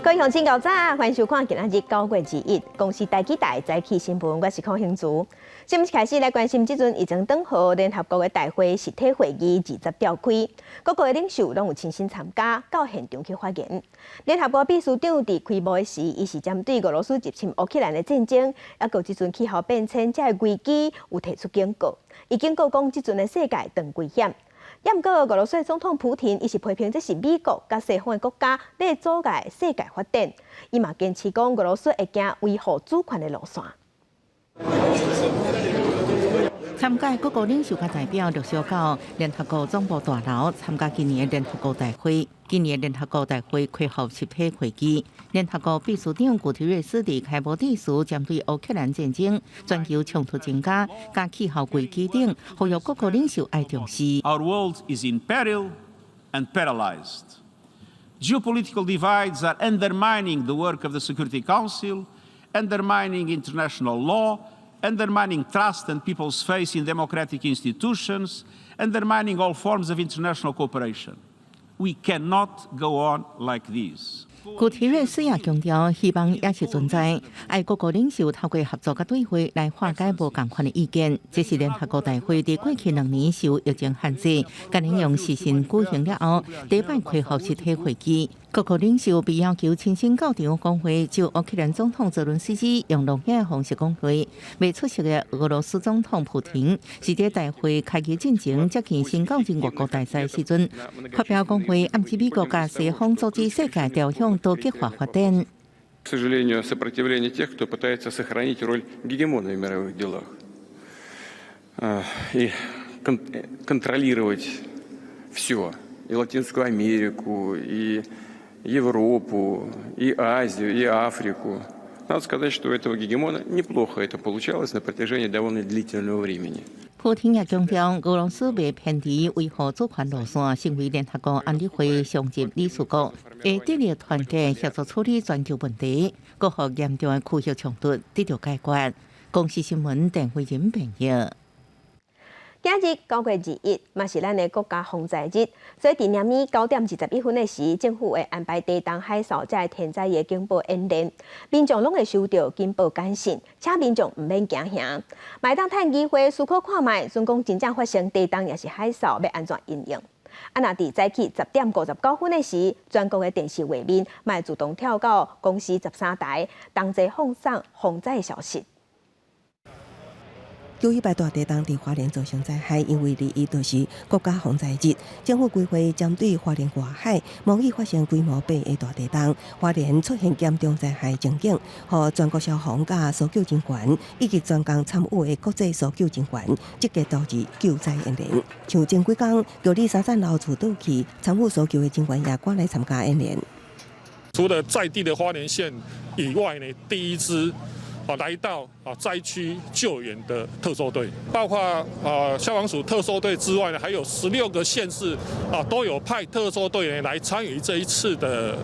各位鄉親𠢕早，歡迎收看今仔日9月21公視台語台早起新聞，我是孔興竹。新聞開始來關心，這陣已經轉予聯合國的大會實體會議二十召開，各國的領袖攏有親身參加，到現場去發言。聯合國秘書長佇開幕的時，伊是針對俄羅斯入侵烏克蘭的戰爭，抑閣這陣氣候變遷這个危機，有提出警告。伊警告講，這陣的世界當危險。毋過俄羅斯總統普廷，伊是批評這是美國佮西方的國家咧阻礙世界發展。伊嘛堅持講，俄羅斯會行維護主權的路線。參加各國領袖佮代表陸續到聯合國總部大樓參加今年聯合國大會。今年聯合國大會開放實體會議，聯合國秘書長古特瑞斯佇開幕致辭，針對烏克蘭戰爭、全球衝突增加、佮氣候危機等，呼籲各國領袖愛重視。 Our world is in peril and paralyzed. Geopolitical divides are undermining the work of the Security Council, undermining international law, undermining trust and people's faith in democratic institutions, undermining all forms of international cooperation. We cannot go on like this. 古特瑞斯也強調，希望也是存在，愛各國領袖透過合作佮對話來化解無仝款的意見。這是聯合國大會佇過去2年受疫情限制，今年用視訊舉行了後，第一擺恢復實體會議。各國領袖被要求親身到場講話，就烏克蘭總統澤倫斯基用錄影方式講話。未出席的俄羅斯總統普廷是佇大會開啟進前接見新就任外國大使時陣發表講話，暗指美國佮西方阻止世界朝向多極化發展。 К сожалению, сопротивление тех, кто пытается сохранить роль гегемона в мировых делах и контролировать все, и Латинскую Америку, и Европу, и Азию, и Африку. Надо сказать, что у этого гегемона неплохо это получалось на протяжении довольно длительного времени. 普廷也強調，俄羅斯袂偏離維護主權路線，成為聯合國安理會常任理事國，會致力團結協助處理全球問題，各項嚴重的區域衝突得到解決。公視新聞鄧慧仁編譯。今日9月21，嘛是咱的國家防災日，所以佇暝暝9點21分的時，政府會安排地動海嘯這个天災的警報演練，民眾攏會收到警報簡訊，請民眾毋免驚嚇。嘛會當趁機會思考看覓，準講真正發生地動抑是海嘯，欲按怎因應。啊，若佇早起10點59分的時，全國的電視畫面嘛會自動跳到公視13台，同齊放送防災的消息。9.18大地動佇花蓮造成災害，因為21就是國家防災日，政府規劃針對花蓮外海模擬發生規模8的大地動，花蓮出現嚴重災害情景，予全國消防佮搜救人員以及專工參與的國際搜救人員積極投入救災演練。像前幾工玉里三層樓厝倒去，參與搜救的人員也趕來參加演練。除了在地的花蓮縣以外呢，第一支來到災區救援的特搜隊，包括消防署特搜隊之外呢，還有16個縣市都有派特搜隊員來參與這一次的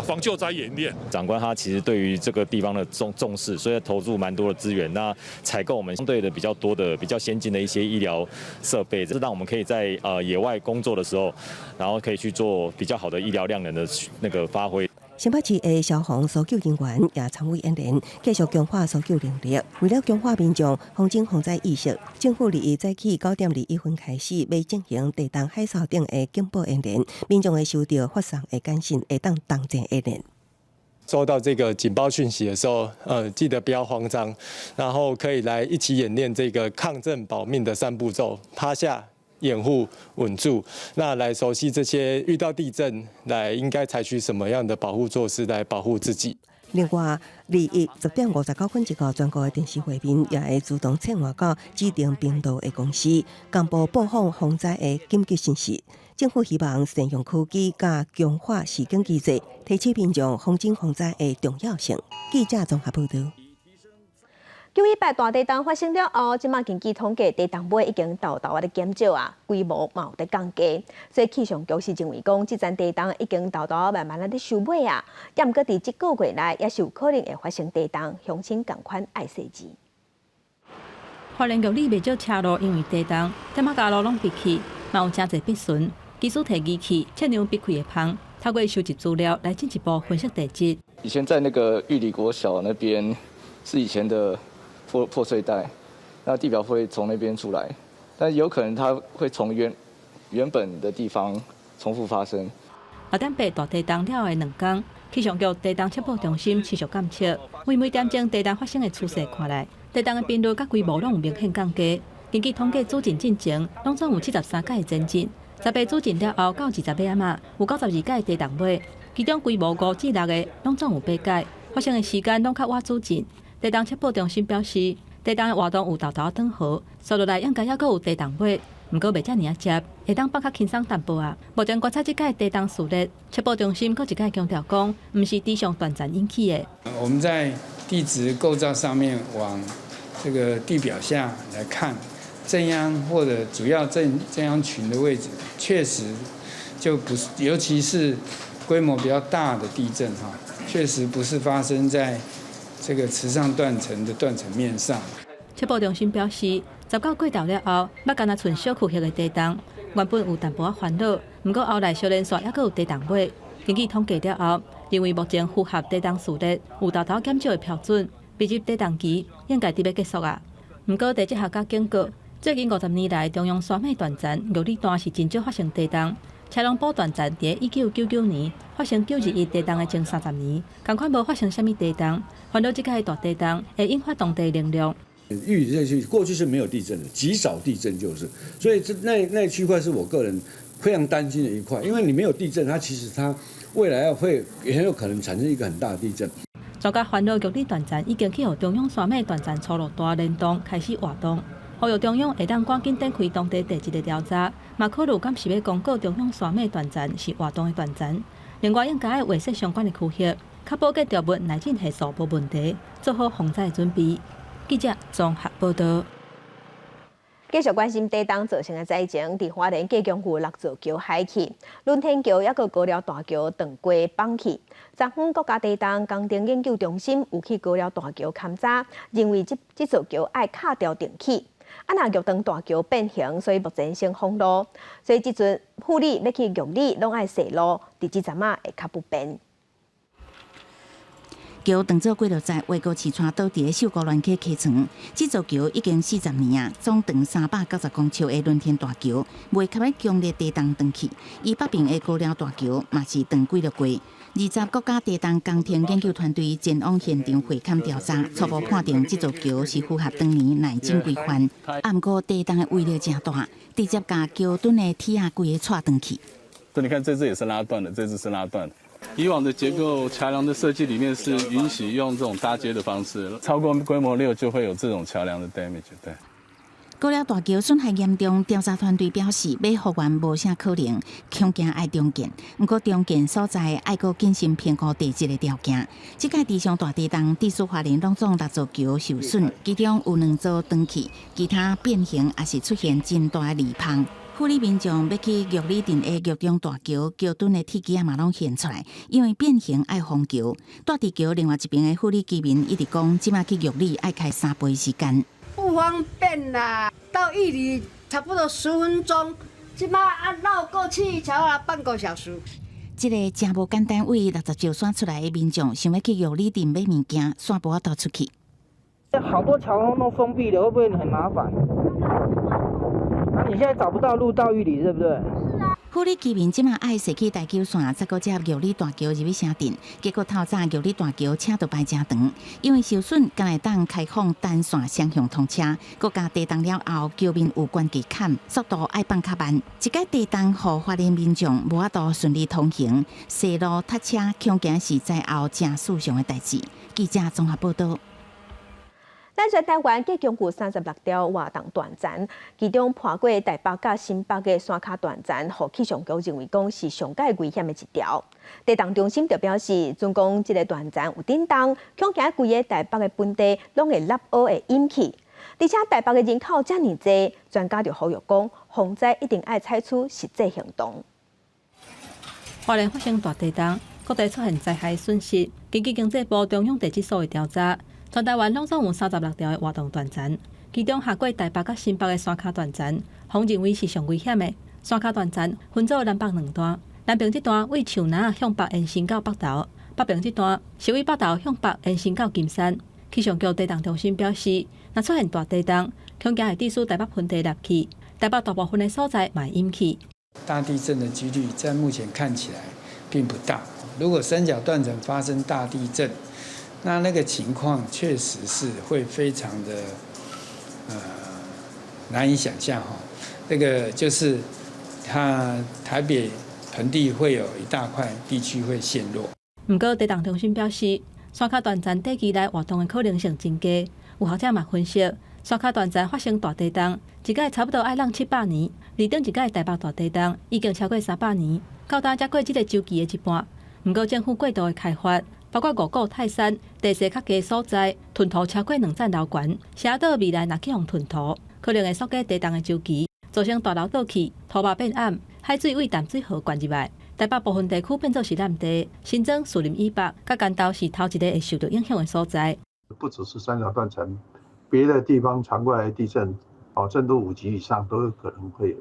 防救災演練。長官他其實對於這個地方的重視，所以投入蠻多的資源，那採購我們相對的比較多的、比較先進的一些醫療設備，這讓我們可以在野外工作的時候，然後可以去做比較好的醫療量能的那個發揮。新北市的消防搜救人員也參與演練，繼續強化搜救能力。為了強化民眾防震防災意識，政府21早起9點21分開始，欲進行地動海嘯等的警報演練，民眾會收到發送的簡訊，會當同齊演練。收到這個警報訊息的時候，記得不要慌張，然後可以來一起演練這個抗震保命的三步驟：趴下、掩護、穩住。那來熟悉這些遇到地震，來應該採取什麼樣的保護措施來保護自己。另外，21 10點59分，這個全國的電視畫面也會自動切換到指定頻道的公視，同步播放防災的緊急信息。政府希望善用科技佮強化示警機制，提醒民眾防震防災的重要性。記者綜合報道。9.18大地動發生了後，這馬根據統計，地動尾已經沓沓仔咧減少啊，規模嘛有咧降低。所以氣象局是認為講，這陣地動已經沓沓慢慢仔咧收尾啊。毋過佇這個月內，也是有可能會發生地動，鄉親仝款愛細緻。花蓮玉里袂少車路因為地動，忝仔街路攏閉起，嘛有誠濟筆順，技師提儀器測量閉開的縫，透過收集資料來進一步分析地質。以前在那個玉里國小那邊是以前的破碎帶，那地表會從那邊出來，但有可能它會從原本的地方重複發生。6.8大地動了的2工，氣象局地動測報中心持續監測，為每點鐘地動發生的趨勢看來，地動的頻率佮規模攏有明顯降低。根據統計，主震進前攏總有73屆的前震，18主震了後到20尾仔嘛，有92屆地動尾，其中規模5至6个攏總有8屆，發生的時間攏較晚主震。地動測報中心表示，地動的活動有沓沓轉和，紲落來應該猶閣有地動尾，毋過袂遮爾仔捷，會當放較輕鬆淡薄仔。目前觀察這擺地動序列，測報中心閣一擺強調講，毋是地上斷層引起的。我們在地質構造上面往這個地表下來看，震央或者主要震央群的位置，確實就不是，尤其是規模比較大的地震哈，確實不是發生在這個池上斷層的斷層面上。測報中心表示，19過頭了後，捌干焦賰小區域的地動，原本有淡薄仔煩惱，毋過後來小連續猶閣有地動尾。根據統計了後，認為目前符合地動序列有沓沓減少的標準，進入地動期應該佇欲結束矣。毋過地質學家警告，最近50年來，中央山脈斷層玉里段是真少發生地動。車籠埔斷層佇1999年發生9.21地動的前30年，仝款無發生啥物地動。煩惱這擺大地動會引發當地能量。玉里這區過去是沒有地震的，極少地震就是，所以這那區塊是我個人非常擔心的一塊，因為你沒有地震，它其實它未來要會也很有可能產生一個很大的地震。專家煩惱玉里斷層已經去予中央山脈斷層粗魯帶連動開始活動，呼籲中央會當趕緊展開當地地質的調查，嘛考慮敢是欲公告中央山脈斷層是活動的斷層。另外應該愛劃設相關的區域，確保建築物耐震係數無問題，做好防災準備。記者綜合報道。繼續關心地動造成的災情，佇花蓮隔江有六座橋海去，輪天橋抑閣高寮大橋斷過崩去。昨昏國家地動工程研究中心有去高寮大橋勘查，認為這座橋愛拆掉重起。啊，若玉長大橋變形，所以目前先封路。所以這陣埔里欲去玉里，攏愛踅路，佇這陣仔會較不便。橋當做幾落載，越過市川倒佇秀姑巒溪溪床。這座橋已經40年啊，總長390公尺的輪天大橋，袂堪欲強烈地動斷去。伊北爿的高寮大橋嘛是斷幾落過。20國家地動工程研究團隊前往現場會勘調查，初步判定這座橋是符合當年耐震規範。啊，毋過地動的威力誠大，直接共橋墩的鐵仔規个掣斷去。所以你看，這隻也是拉斷的，這隻是拉斷。以往的結構橋梁的設計裡面是允許用這種搭接的方式，超過規模六就會有這種橋梁的 damage。對。高寮大橋損害嚴重，調查團隊表示，欲復原無啥可能，恐驚愛重建。毋過重建所在愛閣謹慎評估地質的條件。這擺池上大地動，致使花蓮攏總六座橋受損，其中有兩座斷去，其他變形抑是出現真大的裂縫。埔里民眾欲去玉里鎮的玉中大橋，橋墩的鐵枝仔嘛攏現出來，因為變形愛封橋。蹛佇橋另外一邊的埔里居民一直講，這馬去玉里愛開3倍時間。不方便啦，到玉里差不多10分鐘，這馬啊繞過去才要半個小時。這个誠無簡單，位60石山出來的民眾，想欲去玉里鎮買物件，煞無法度出去。好多橋都封閉了，會不會很麻煩？啊，你現在找不到路到玉里，對不對？是啊。埔里居民這馬愛踅去台九線，才閣接玉里大橋入去城鎮。結果透早玉里大橋車都排誠長，因為受損，敢會當開放單線雙向通車。閣加地動了後，橋面有懸低坎，速度愛放較慢。這擺地動予花蓮民眾無法度順利通行，踅路塞車，恐驚是災後誠死傷的代誌。記者綜合報道。咱全台灣計共有36條活動斷層，其中破過台北佮新北的山跤斷層，予氣象局認為講是上蓋危險的一條。地動中心就表示，準講這个斷層有振動，恐驚規个台北的盆地攏會凹凹會隱去。而且台北的人口遮爾濟，專家就呼籲講，防災一定愛採取實際行動。花蓮發生大地動，各地出現災害損失。根據經濟部中央地質所的調查，全台灣攏總有36條的活動斷層，其中下過台北佮新北的山跤斷層，予認為是上危險的。山跤斷層分做南北兩段，南爿這段為樹林向北延伸到北投，北爿這段是為北投向北延伸到金山。氣象局地動中心表示，若出現大地動，恐驚會致使台北盆地裂去，台北大部分的所在嘛會淹去。大地震的幾率在目前看起來並不大。如果三角斷層發生大地震，那個情況確實是會非常的難以想象哈。這個就是它台北盆地會有一大塊地區會陷落。毋過地動中心表示，山跤斷層短期內活動的可能性真低。有學者嘛分析，山跤斷層發生大地動，一擺差不多愛挵700年，而頂一擺台北大地動已經超過300年，到今才過這個週期的一半。毋過政府過度的開發，包括五股泰山地勢較低所在，囤土超過兩層樓懸，社島未來若去予吞土，可能會縮減地動的週期，造成大樓倒去，土壩變暗，海水對淡水河灌入來，台北部分地區變做是濫地。新莊士林以北，佮關渡是頭一个會受著影響的所在。不只是三角斷層，別的地方傳過來的地震，哦，震度5級以上都有可能會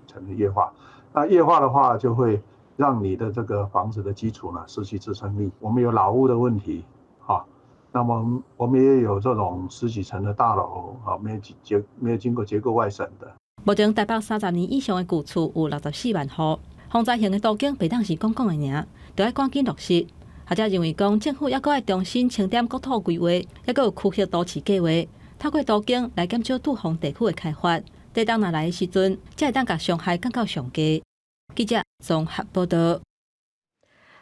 產生液化。那液化的話，就會讓你的這個房子的基礎呢失去支撐力。我們有老屋的問題，哈，那麼我們也有這種十幾層的大樓，啊，沒有經過結構外審的。目前台北30年以上的舊厝有64萬戶，防災型的都更袂當是講講的爾，著愛趕緊落實。學者認為講，政府猶閣愛重新清點國土規劃，猶閣有區域都市計劃，透過都更來減少杜風地區的開發。地動若來的時陣，才會當共傷害降到上低。記者綜合報導。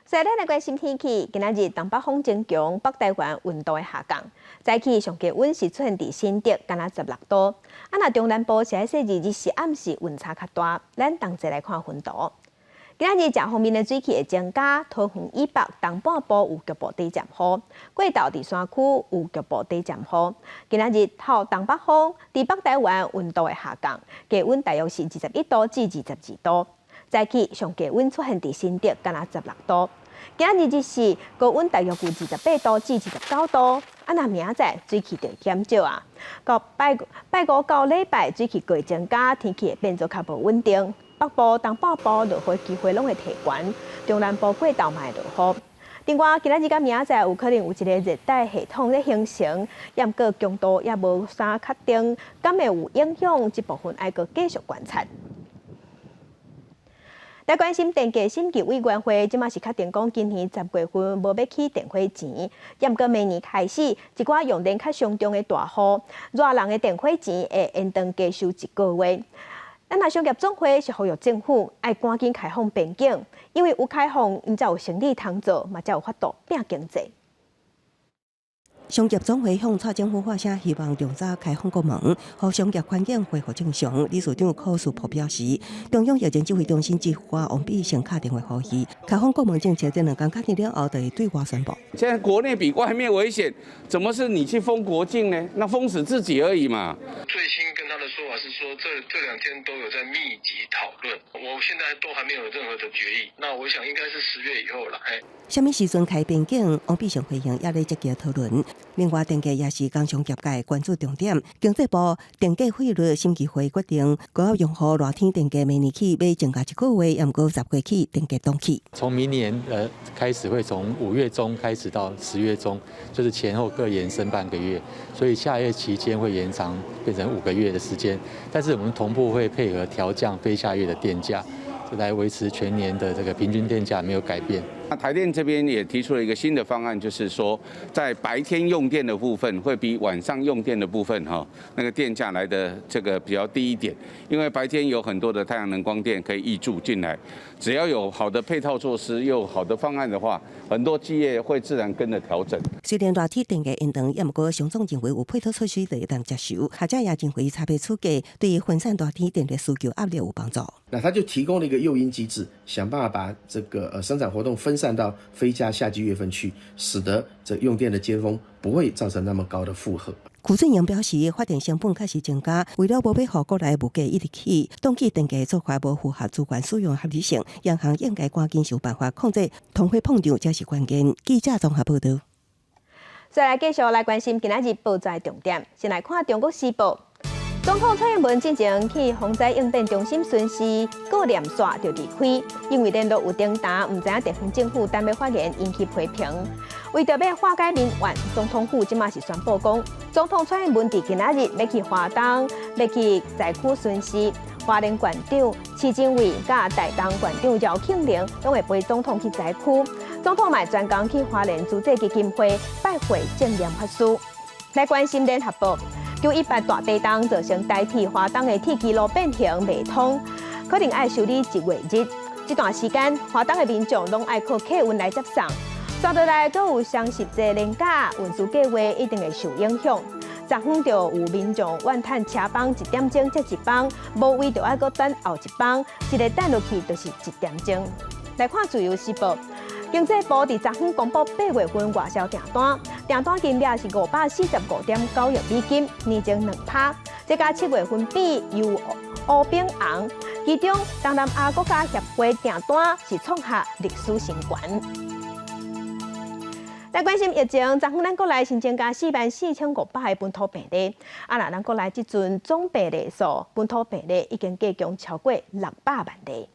所以咱來關心天氣，今仔日東北風增強，北台灣溫度會下降。早起上低溫是出現佇新竹，敢若16度。啊，若中南部是愛說日時暗時溫差較大。咱同齊來看溫度。今仔日食方面的水汽會增加，桃園以北、東半部有局部短暫雨，過晝佇山區有局部短暫雨。今仔日透東北風，佇北台灣溫度會下降，低溫大約是21度至22度。早起上低溫出現佇新竹，敢若16度。今仔日日時高溫大約有28度至29度。啊，若明仔載水汽就會減少啊。到拜拜五到禮拜水汽會增加，天氣會變做較無穩定。北部、東半部落雨機會攏會提懸，中南部過晝嘛會落雨。另外，今仔日佮明仔載有可能有一个熱帶系統咧形成，毋過強度也無啥確定，敢會有影響？這部分愛閣繼續觀察。來關心電價審計委員會，這馬是確定講，今年10月份無欲起電火錢，毋過明年開始，一寡用電較傷重的大戶，熱人的電火錢會延長加收一個月。咱若商業總會是呼籲政府愛趕緊開放邊境，因為有開放，𪜶才有生意通做，嘛才有法度拼經濟。商業總會向蔡政府發聲，希望盡早開放國門，予商業環境恢復正常。理事長柯樹柏表示，中央疫情指揮中心指揮王必勝敲電話呼籲，開放國門政策這兩工確定了後，就會對外宣布。現在國內比外面危險，怎麼是你去封國境呢？那封死自己而已嘛。最新跟他的說法是說，這兩天都有在密集討論，我現在都還沒有任何的決議。那我想應該是10月以後了。哎，啥物時陣開邊境？王必勝回應也咧積極討論。另外，電價也是工商業界關注重點。經濟部電價費率審議會決定，高壓用戶熱天電價明年起欲增加一個月，毋過10月起電價凍起。從明年開始，會從5月中開始到10月中，就是前後各延伸半個月，所以夏月期間會延長變成5個月的時間。但是我們同步會配合調降非夏月的電價，來維持全年的這個平均電價沒有改變。那台電這邊也提出了一個新的方案，就是說在白天用電的部分會比晚上用電的部分哈，那個電價來的這個比較低一點，因為白天有很多的太陽能光電可以挹注進來，只要有好的配套措施，又有好的方案的話，很多企業會自然跟着調整。雖然熱天電價延長，也毋過商總認為有配套措施就會當接受，學者也認為差別出價對分散熱天電力需求壓力有幫助。那他就提供了一個誘因機制，想辦法把這個生產活動分散到非夏季月份去，使得這用電的尖峰不會造成那麼高的負荷。許俊陽表示，發電成本確實增加，為了無欲予國內物價一直起，凍起電價做法無符合資源使用合理性，央行應該趕緊想辦法控制通貨膨脹，才是關鍵。記者綜合報導。再來繼續來關心今仔日報紙重點，先來看《中國時報》。總統蔡英文進前去防災應變中心巡視，過連線就離開，因為聯絡有停彈，毋知影地方政府等欲發言引起批評。為著欲化解民怨，總統府這馬是宣布講，總統蔡英文佇今仔日欲去花東，欲去災區巡視。花蓮縣長徐榛蔚佮台東縣長饒慶鈴攏會陪總統去災區。總統嘛專工去花蓮慈濟基金會拜會證嚴法師。來關心聯合報，9·18大地動造成台鐵花東的鐵支路變形袂通，可能愛修理一月日。這段時間，花東的民眾攏愛靠客運來接送，煞落來閣有雙十節連假，運輸計劃一定會受影響。昨昏就有民眾怨嘆車班一點鐘接一班，無位就愛閣等後一班，一个等落去就是一點鐘。來看自由時報，經濟部佇昨昏公布8月份外銷訂單，訂單金額是545.9億美金，年增2%，這佮7月份比猶烏變紅。其中東南亞國家協會訂單是創下歷史新高。來關心疫情，昨昏咱國內新增加44,500个本土病例，啊，若咱國內這陣總病例數，本土病例已經加強超過600萬例。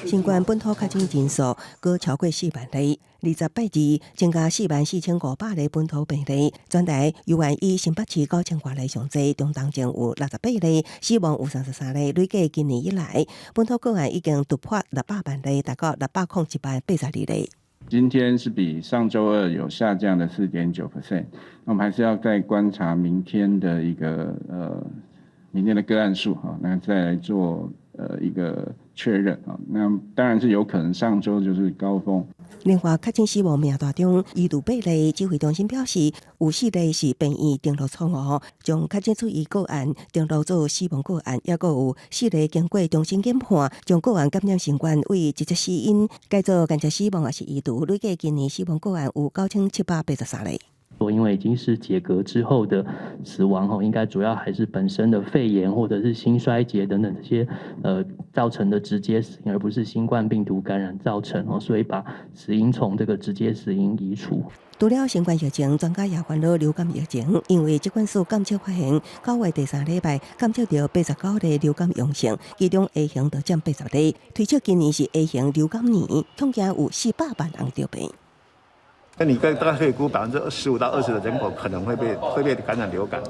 新冠本土確診人數閣超過4萬例，20拜二增加44,500例本土病例。全台猶原以新北市9,000外例上濟，中重症有68例，死亡有33例。累計今年以來，本土個案已經突破600萬例，達到601萬82例。今天是比上週二有下降的4.9%，那我們還是要再觀察明天的一個明天的個案數哈，那再來做一個確認啊。那當然是有可能上週就是高峰。另外，確診死亡名單中，移除八例，指揮中心表示，有四例是病院登錄錯誤，將確診出院個案登錄做死亡個案，抑閣有四例經過重新研判，將個案感染新冠為直接死因，改做間接死亡抑是移除。累計今年死亡個案有9783例。因為已經是解隔之後的死亡吼，應該主要還是本身的肺炎或者是心衰竭等等這些造成的直接死因，而不是新冠病毒感染造成哦，所以把死因從這個直接死因移除。除了新冠疫情，專家也煩惱流感疫情，因為疾管署監測發現，9月第三禮拜監測著89例流感陽性，其中 A 型就佔80例，推測今年是 A 型流感年，恐驚有400萬人著病。那你大概可以估15%到20%的人口可能會被感染流感。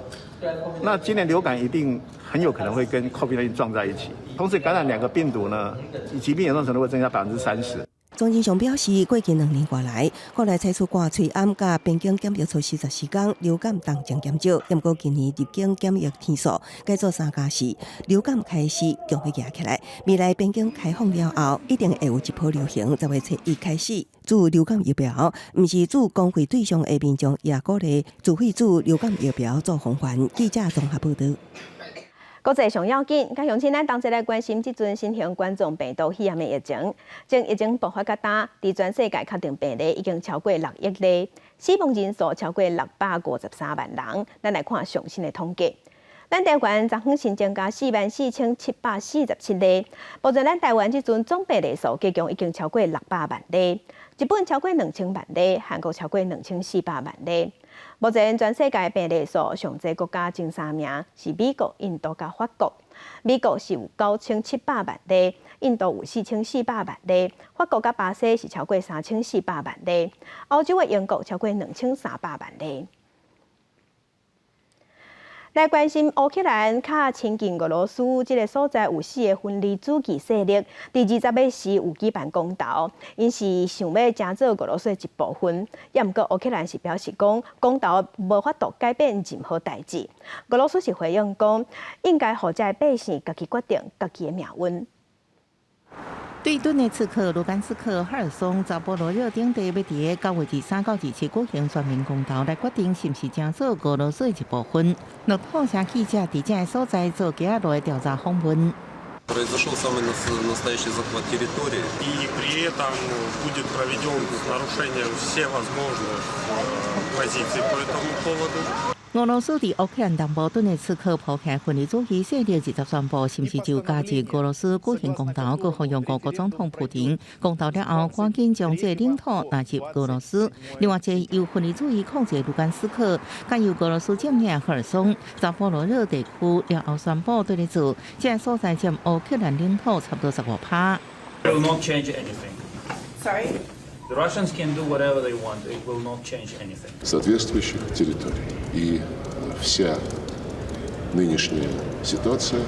那今年流感一定很有可能會跟 COVID-19 撞在一起，同時感染兩個病毒呢，疾病嚴重程度會增加30%。莊人祥表示，過去2年過來，國內採取掛喙罨佮邊境檢疫措施14天，流感當前減少。毋過今年入境檢疫天數改做3加4，流感開始強欲夯起來。未來邊境開放了後，一定會有一波流行。10月初一開始注流感疫苗，毋是注公費對象的民眾也鼓勵自費注流感疫苗做防範。記者綜合報導。國際上要緊，佮鄉親咱同齊來關心這陣新型冠狀病毒肺炎的疫情。從疫情爆發到今，佇全世界確定病例已經超過6億例，死亡人數超過653萬人。咱來看上新的統計。咱台灣昨昏新增加44,747例，目前咱台灣這陣總病例數加強已經超過600萬例。日本超過2000萬例，韓國超過2400萬例。目前全世界病例數上濟國家前三名是美國、印度佮法國。美國是有9700萬例，印度有4400萬例，法國佮巴西是超過3400萬例，歐洲的英國超過2300萬例。來關心烏克蘭較親近俄羅斯這个所在有四个分離主義勢力，佇20日時有舉辦公投，𪜶是想欲成做俄羅斯的一部分。也毋過烏克蘭是表示講，公投無法度改變任何代誌。俄羅斯是回應講，應該予遮的百姓家己決定家己的命運。對頓涅茨克、盧甘斯克、赫爾松、扎波羅熱等地，欲佇9月23到27舉行全民公投，來決定是毋是成做俄羅斯的一部分。路透社記者佇這个所在做街仔路的調查訪問。 Произошел самый настоящий захват территории. И при этом будет проведен с нарушением всевозможных позиций по этому поводу. 俄羅斯佇烏克蘭南部頓涅茨克波克分離主義勢力直接宣布，是毋是就加入俄羅斯舉行公投，閣呼籲俄國總統普丁公投了後，趕緊將這个領土納入俄羅斯。另外，這由分離主義控制盧甘斯克，佮由俄羅斯佔領赫爾松、扎波羅熱地區了後宣布對立做，這个所在佔烏克蘭領土差不多15%。 It will not change anything. Sorry? The Russians can do whatever they want. It will not change anything. Соответствующих территорий. И вся нынешняя ситуация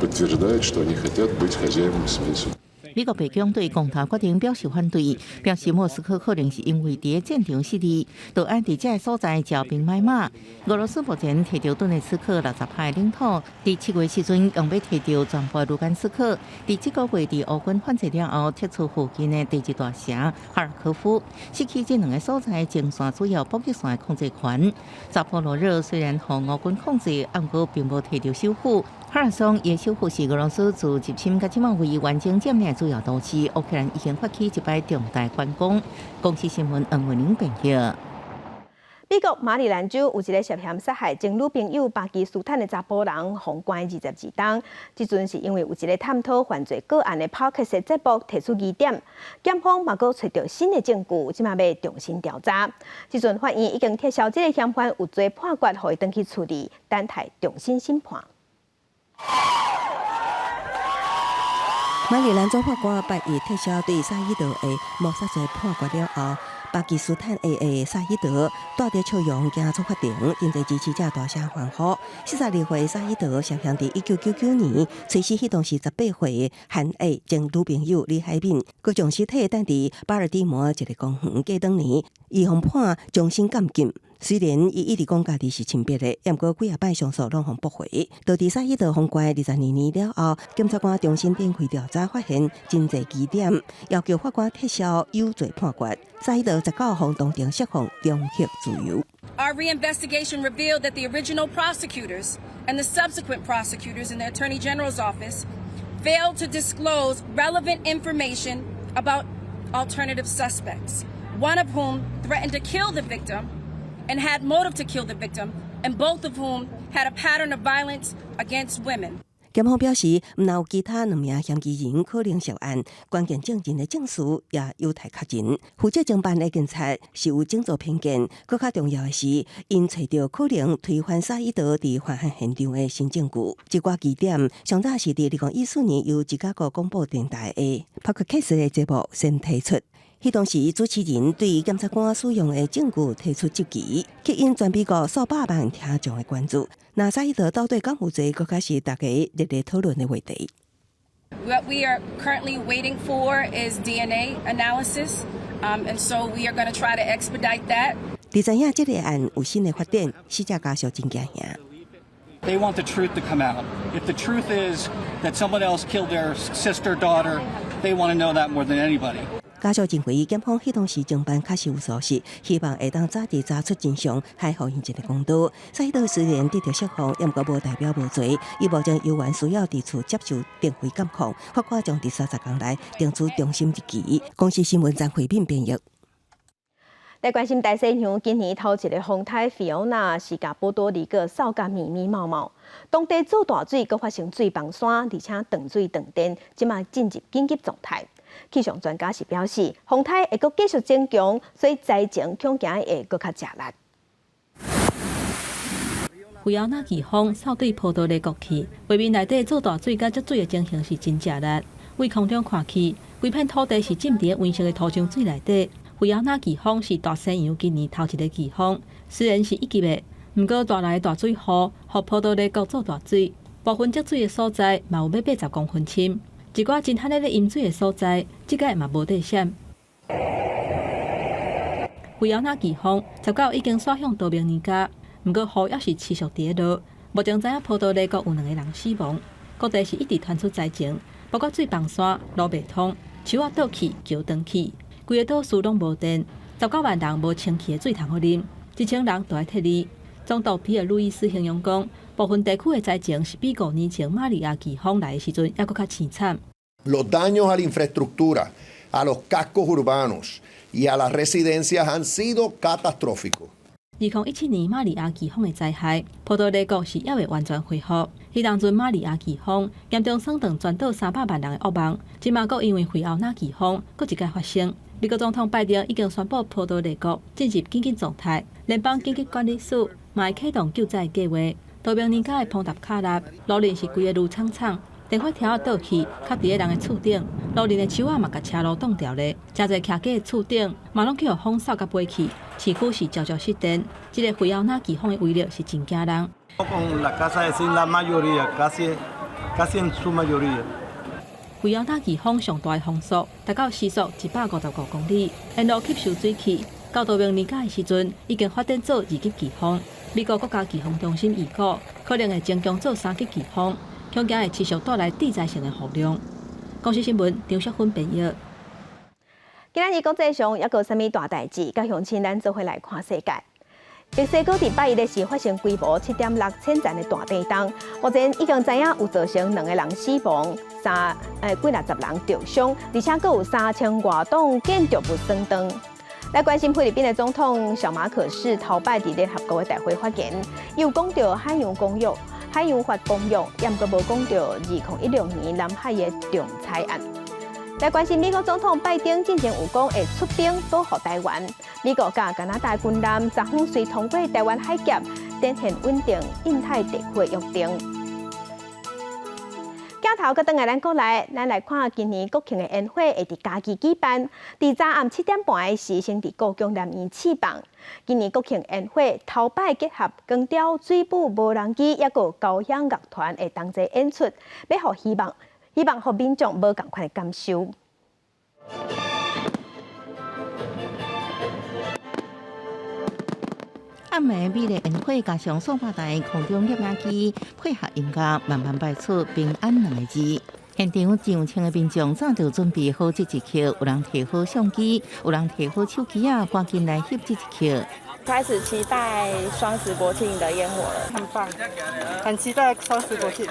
подтверждает, что они хотят быть хозяевами своей судьбы. 美國白宮對公投決定表示反對，表示莫斯科可能是因為佇戰場失利，就愛佇這个所在招兵買馬。俄羅斯目前提著頓涅茨克60%領土，佇7月時陣用欲提著全部盧甘斯克。佇這個月佇烏軍反制了後，撤出附近的第二大城哈爾科夫，失去這兩个所在前線主要補給線的控制權。扎波羅熱雖然予烏軍控制，毋過並無提著首府。赫爾松的首府是俄羅斯自入侵到這馬為完整佔領主要都市。烏克蘭已經發起一擺重大反攻。公視新聞黃慧玲編譯。美國馬里蘭州有一个涉嫌殺害前女朋友巴基斯坦的查埔人，予關22冬。這陣是因為有一个探討犯罪個案的 Podcast 節目提出疑點，檢方嘛閣揣著新的證據，這馬欲重新調查。這陣法院已經撤銷這个嫌犯有罪判決，予伊轉去處理，等待重新審判。馬里蘭州法官八日撤銷對薩伊德的謀殺罪判決了後，巴基斯坦裔的薩伊德帶著笑容行出法庭，真濟支持者大聲歡呼。42歲薩伊德涉嫌佇1999年催死彼當時18歲韓裔前女朋友李海敏，閣將屍體擲佇巴爾的摩一个公園過兩年，伊予判終身監禁。雖然伊一直講家己是清白的，毋過幾仔擺上訴攏予駁回。導致薩伊德予關22年了後，檢察官重新展開調查，發現真濟疑點，要求法官撤銷有罪判決。薩伊德19予當庭釋放，重獲自由。 Our reinvestigation revealed that the original prosecutors and the subsequent prosecutors in the Attorney General's office failed to disclose relevant information about alternative suspects, one of whom threatened to kill the victim and had motive to kill the victim, and both of whom had a pattern of violence against women. 檢方表示，毋但有其他兩名嫌疑人可能涉案，關鍵證人的證詞也有待確認。負責偵辦的警察是有種族偏見，閣較重要的是，𪜶揣著可能推翻薩伊德佇犯案現場的新證據。這寡疑點上早是佇2014年由芝加哥廣播電臺的 Podcast 的節目先提出。彼當時主持人對檢察官使用的證據提出質疑，吸引全美國數百萬聽眾的關注。那薩伊德到底敢有罪，閣較是大家熱烈討論的話題。 What we are currently waiting for is DNA analysis, and so we are going to try to expedite that. 佇知影這个案有新的發展，死者家屬真驚嚇。 They want the truth to come out. If the truth is that someone else killed their sister, daughter, they want to know that more than anybody. 家屬認為檢方彼當時偵辦確實有疏失，希望會當早日查出真相，還予𪜶一个公道。薩伊德雖然得著釋放，毋過無代表無罪。伊目前猶原需要佇厝接受定期監控。法官將佇30工內定出終審日期。公視新聞張惠敏編譯。來關心大西洋今年頭一个風颱菲奧娜是共波多黎各掃甲密密麻麻，當地做大水，閣發生水崩山，而且斷水斷電，這馬進入緊急狀態。氣象專家是表示，風颱會閣繼續增強，所以災情恐驚會閣較食力。菲奧娜颶風掃對波多黎各去，畫面內底做大水佮積水的情形是真食力。對空中看去，規片土地是浸佇黃色的土漿水內底。菲奧娜颶風是大西洋今年頭一个颶風，雖然是一級的，毋過帶來大水雨，予波多黎各做大水，部分積水的所在嘛有欲80公分深。一寡真罕咧咧淹水的所在，這擺嘛無得閃。菲奧娜颶風19已經徙向多明尼加，毋過雨猶是持續佇咧落。目前知影波多黎各有兩个人死亡，各地是一直傳出災情，包括水崩山、路袂通、樹仔倒去、橋斷去，規个島嶼攏無電，19萬人無清氣的水通予啉，1000人都愛撤離。總督皮爾路易斯形容講，部分地區的災情是比5年前瑪利亞颶風來的時陣猶閣較淒慘。 Los daños a la infraestructura, a los cascos urbanos y a las residencias han sido catastróficos. 2017年瑪利亞颶風的災害，波多黎各是猶未完全恢復。彼當陣瑪利亞颶風嚴重損斷全島300萬人的噩夢，這馬閣因為菲奧娜颶風閣一擺發生。美國總統拜登已經宣布波多黎各進入緊急狀態，聯邦緊急管理署嘛會啟動救災計劃。多明尼加的蓬塔卡納路面是規个攄氅氅，電火柱仔倒去，卡佇咧人的厝頂，路面的樹仔嘛共車路擋牢咧，誠濟徛家的厝頂嘛攏去予風掃共飛去，市區是焦焦失電。這个菲奧娜颶風的威力是真驚人。 Con la casa es la mayoría, casi, casi en su mayoría. 菲奧娜颶風上大的風速達到時速155公里，沿路吸收水汽，到多明尼加的時陣已經發展做二級颶風。美國國家颶風中心預估可能會增強做3級颶風，恐驚會持續帶來致災性的雨量。公視新聞張淑芬編譯。今仔日國際上猶閣有啥物大代誌？佮鄉親咱做伙來看世界。墨西哥佇拜一的時發生規模7.6淺層的大地動，目前已經知影有造成兩個人死亡，三幾若十人著傷，而且閣有3000外棟建築物損斷。來關心菲律賓的總統小馬可仕頭擺佇聯合國的大會發言，伊有講著海洋公約、海洋法公約，也毋過無講著2016年南海的仲裁案。來關心美國總統拜登進前有講會出兵保護台灣，美國佮加拿大軍艦昨昏遂通過台灣海峽，展現穩定印太地區的約定。鏡頭閣轉來咱國內，咱來看今年國慶的煙火會佇嘉義舉辦，佇昨暗7點半的時，先佇故宮南院試放。今年國慶煙火頭擺結合光雕、水舞、無人機，抑閣交響樂團會同齊演出，欲予希望，希望予民眾無仝款的感受。暗暝美麗煙火加上數百台空中攝影機配合音樂，慢慢擺出平安兩個字。現場上千个民眾早就準備好這一刻，有人提好相機，有人提好手機仔，趕緊來翕這一刻。開始期待雙十國慶的煙火了，很棒，很期待雙十國慶。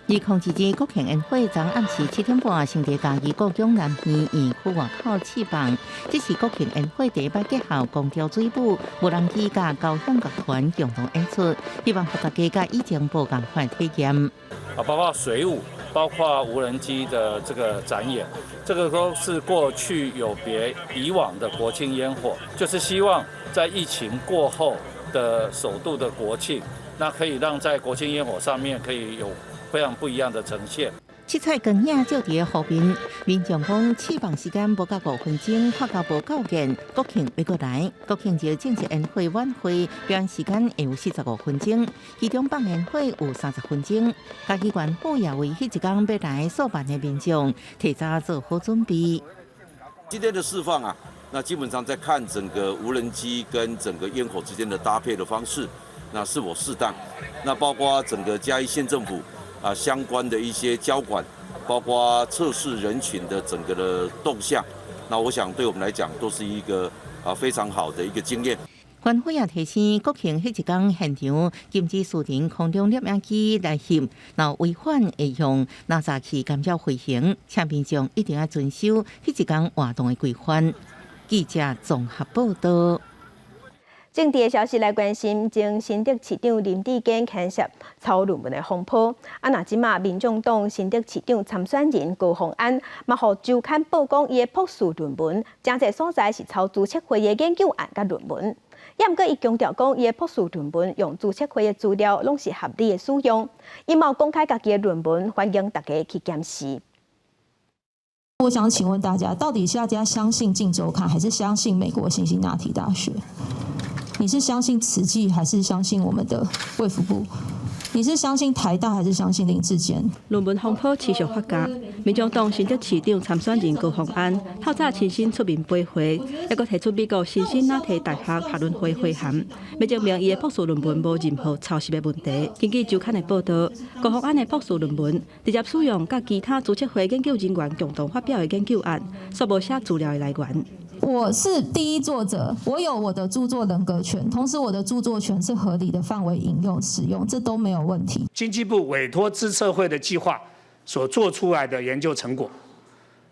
2022國慶煙火昨暗時7點半，先佇嘉義故宮南院園區外口試放。這是國慶煙火第一擺結合光雕水舞、無人機佮交響樂團共同演出，希望予大家佮以前無仝款體驗。啊，包括水舞，包括無人機的這個展演，這個都是過去有別以往的國慶煙火，就是希望在疫情過後的首度的國慶，那可以讓在國慶煙火上面可以有非常不一樣的呈現。七彩光影照佇湖面，民眾講試放時間無到5分鐘，看到無夠電，國慶欲閣來。國慶節正式煙火晚會表演時間會有45分鐘，其中放煙火有30分鐘。嘉義縣府也為彼一工欲來數萬的民眾提早做好準備。今天的釋放啊，那基本上在看整個無人機跟整個煙火之間的搭配的方式，那是否適當？那包括整個嘉義縣政府啊，相關的一些交管，包括測試人群的整個的動向，那我想對我們來講都是一個非常好的一個經驗。縣府也提醒，國慶彼一工現場禁止私人空中攝影機來翕，若違反會用垃圾去干擾飛行，請民眾一定要遵守彼一工活動的規範。記者綜合報道。政治的消息來關心，前新竹市長林智堅牽涉抄論文的風波。啊，若這馬民眾黨新竹市長參選人高虹安，嘛予週刊報講，伊的博士論文，誠濟所在是抄資策會的研究案佮論文。也毋過伊強調講，伊的博士論文用資策會的資料攏是合理的使用。伊嘛有公開家己的論文，歡迎大家去檢視。我想請問大家，到底是大家相信《鏡週刊》，還是相信美國辛辛那提大學？你是相信慈濟，還是相信我們的衛福部？你是相信台大，還是相信林智堅？論文風波持續發酵，民眾黨新竹市長參選人高虹安透早親身出面駁回，抑閣提出美國辛辛那提大學學倫會回函，欲證明伊的博士論文無任何抄襲的問題。根據週刊的報道，高虹安的博士論文直接使用佮其他資策會研究人員共同發表的研究案，煞無寫資料的來源。我是第一作者，我有我的著作人格權，同時我的著作權是合理的範圍引用使用，這都沒有問題。經濟部委託資策會的計劃所做出來的研究成果，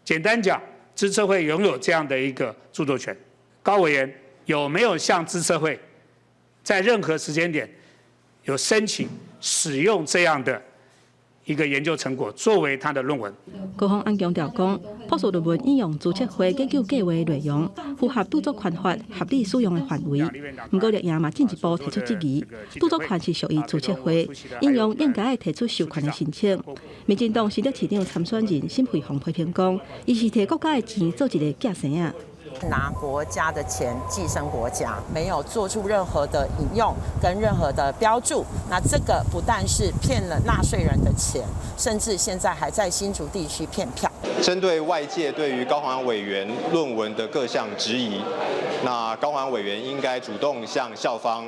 簡單講，資策會擁有這樣的一個著作權。高委員有沒有向資策會在任何時間點有申請使用這樣的一個研究成果作為他的論文。高虹安強調講，博士論文引用資策會研究計劃內容，符合著作權法合理使用的範圍。毋過綠營嘛進一步提出質疑，著作權是屬於資策會，引用應該愛提出授權的申請。民進黨新竹市長參選人沈慧虹批評講，伊是提國家的錢做一個寄生仔。拿國家的錢寄生國家，沒有做出任何的引用跟任何的標註。那這個不但是騙了納稅人的錢，甚至現在還在新竹地區騙票。針對外界對於高虹安委員論文的各項質疑，那高虹安委員應該主動向校方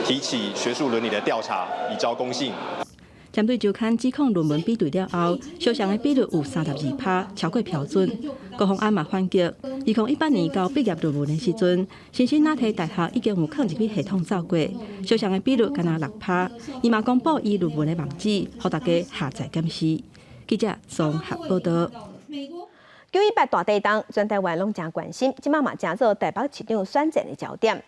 提起學術倫理的調查，以昭公信。針對週刊指控論文比對了後，相像的比率有32%，超過標準。高虹安嘛反擊，2018年交畢業論文的時陣，辛辛那提大學已經有囥入去系統走過，相像的比率干焦6%。伊嘛公布伊論文的網址，予大家下載檢視。記者綜合報道。918大地動，全台灣攏誠關心，這馬嘛成做台北市長選戰的焦點。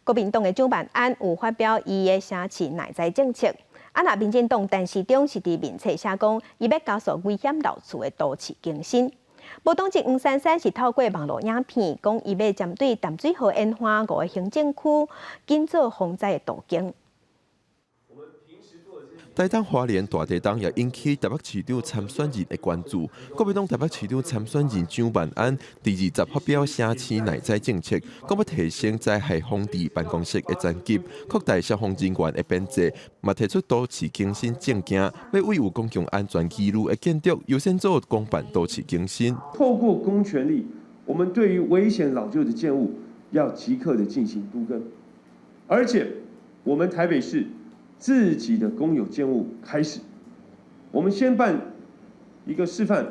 國民黨的蔣萬安有發表伊的城市耐災政策。啊，若民進黨陳時中是佇面冊寫講，伊欲加速危險老厝的都市更新。無黨籍黃珊珊是透過網路影片，講伊欲針對淡水河沿岸五个行政區，緊做防災的都更。台東花蓮大地動也引起台北市長參選人的關注。國民黨台北市長參選人蔣萬安佇20發表城市耐災政策，講欲提升災害防治辦公室的層級，擴大消防人員的編制，嘛提出都市更新政見，欲為有公共安全疑慮的建築優先做公辦都市更新。透過公權力，我們對於危險老舊的建物要即刻的進行都更，而且我們台北市自己的公有建物開始，我們先辦一個示範，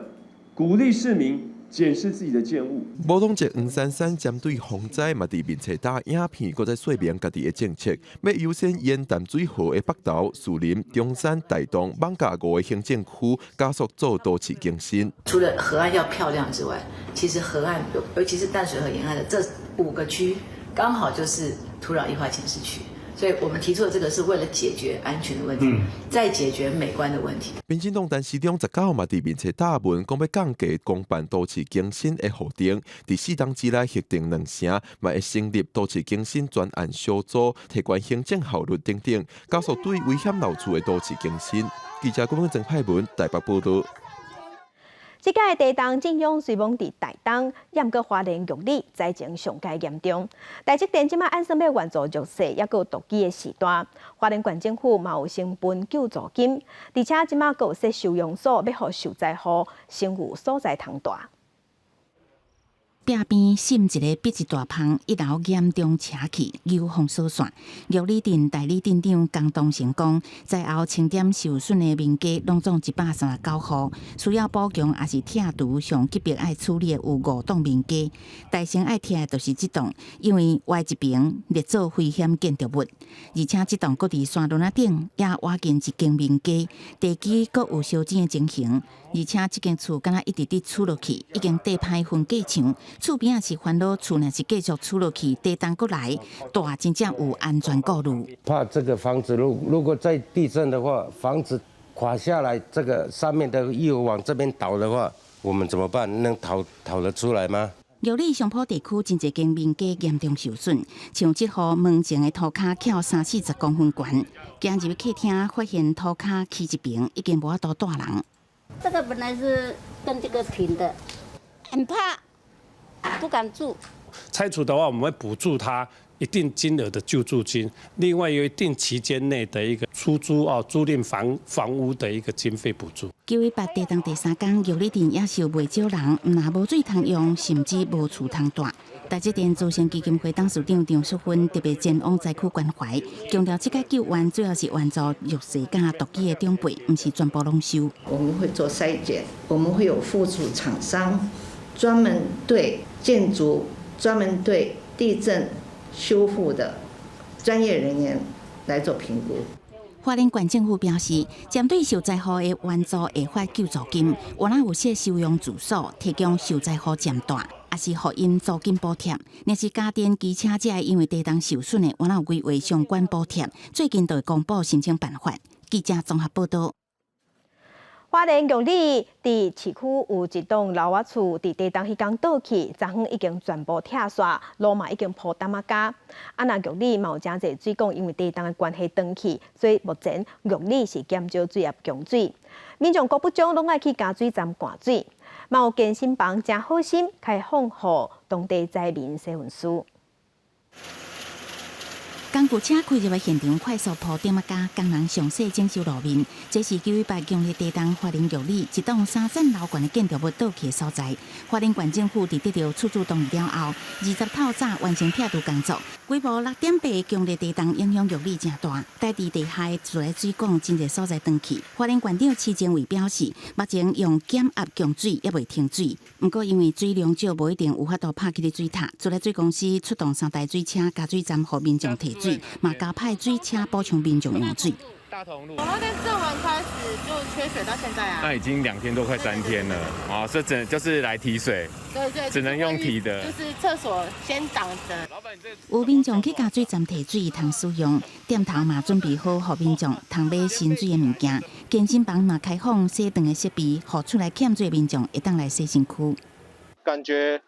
鼓勵市民檢視自己的建物。無黨籍黃珊珊針對防災嘛，佇面冊打影片，閣再說明家己的政策，欲優先沿淡水河的北投、士林、中山、大同、艋舺五个行政區加速做都市更新。除了河岸要漂亮之外，其實河岸，尤其是淡水河沿岸的這五個區，剛好就是土壤液化潛勢區。所以我們提出的這個是為了解決安全的問題，再解決美觀的問題。民進黨陳時中19嘛，佇面冊打文，講欲降低公辦都市更新的予定，佇4冬之內核定兩成，嘛會成立都市更新專案小組，提懸行政效率等等，加速對危險老厝的都市更新。記者郭文曾派文台北報道。這屆地動震央雖罔佇台東，毋過花蓮玉里災情上蓋嚴重。台積電這馬按算欲援助弱勢，抑閣獨居的序大。花蓮縣政府嘛有先分救助金，而且這馬閣有設收容所，欲予受災戶先有所在通蹛。壁邊滲一个筆一大芳，一樓嚴重斜去，油封鎖線。玉里鎮代理鎮長江東成講，災後清點受損的民家攏總139戶，需要補強抑是拆除上急迫愛處理的有五棟民家。大先愛拆的就是這棟，因為歪一爿列做危險建築物，而且這棟閣佇山崙仔頂，也倚近一間民家，地基閣有燒錢的情形，而且這間厝敢若一直佇厝落去，已經硩歹分隔牆。厝邊仔是煩惱，厝若是繼續厝落去，地動閣來，蹛真正有安全顧慮。怕這個房子如果再地震的話，房子垮下來，這個上面的又往這邊倒的話，我們怎麼辦？能逃得出來嗎？玉里上埔地區真濟間民家嚴重受損，像這戶門前的塗跤翹三四十公分懸，行入去客廳發現塗跤起一爿，已經無法度蹛人。這個本來是跟這個平的，很怕。不敢住。拆除的話，我們會補助他一定金額的救助金，另外有一定期間內的一個出租哦租賃房屋的一個經費補助。918地動第三工，玉里鎮也是有袂少人，毋但無水通用，甚至無厝通蹛。台積電慈善基金會董事長張淑芬特別前往災區關懷，強調這個救援主要是援助弱勢佮獨居的長輩，毋是全部攏收。我們會做篩檢，我們會有附屬廠商。專門對建築、專門對地震修復的專業人員來做評估。花蓮縣政府表示，針對受災戶的援助會發救助金，有哪有設收容住所，提供受災戶暫蹛。抑是予𪜶租金補貼。若是家電機車這的因為地動受損的，敢若有規劃相關補貼，最近就會公布申請辦法。記者綜合報道。花蓮玉里佇市區有一棟樓仔厝，佇地動彼工倒去，昨昏已經全部拆煞，路嘛已經鋪澹仔膠。啊，若玉里嘛有誠濟水管，因為地動的關係斷去，所以目前玉里是減少水業供水。民眾閣不將攏愛去加水站灌水，嘛有健身房誠好心開放予當地災民洗身軀。工具車開入來現場，快速鋪頂仔膠，工人詳細整修路面。這是九一八強烈地動花蓮玉里一棟三層樓懸的建築物倒去的所在。花蓮縣政府佇得著處置同意了後，20透早完成拆除工作。規模6.8強烈地動影響玉里誠大，帶佇地下的自來水管真濟所在斷去。花蓮縣長施政偉表示，目前用減壓供水猶未停水，毋過因為水量少，無一定有法度拍起水塔。自來水公司出動三台水車加水站，予民眾提水，嘛加派水車補充民眾用水。大同路從那天震完開始就缺水到現在啊。那已經2天多，快3天了啊！這只就是來提水，對對，只能用提的，就是廁所先擋著。有民眾去加水站提水通使用，店頭嘛準備好，予民眾通買新水的物件。健身房嘛開放洗頓的設備，予厝內欠水的民眾會當來洗身軀。感覺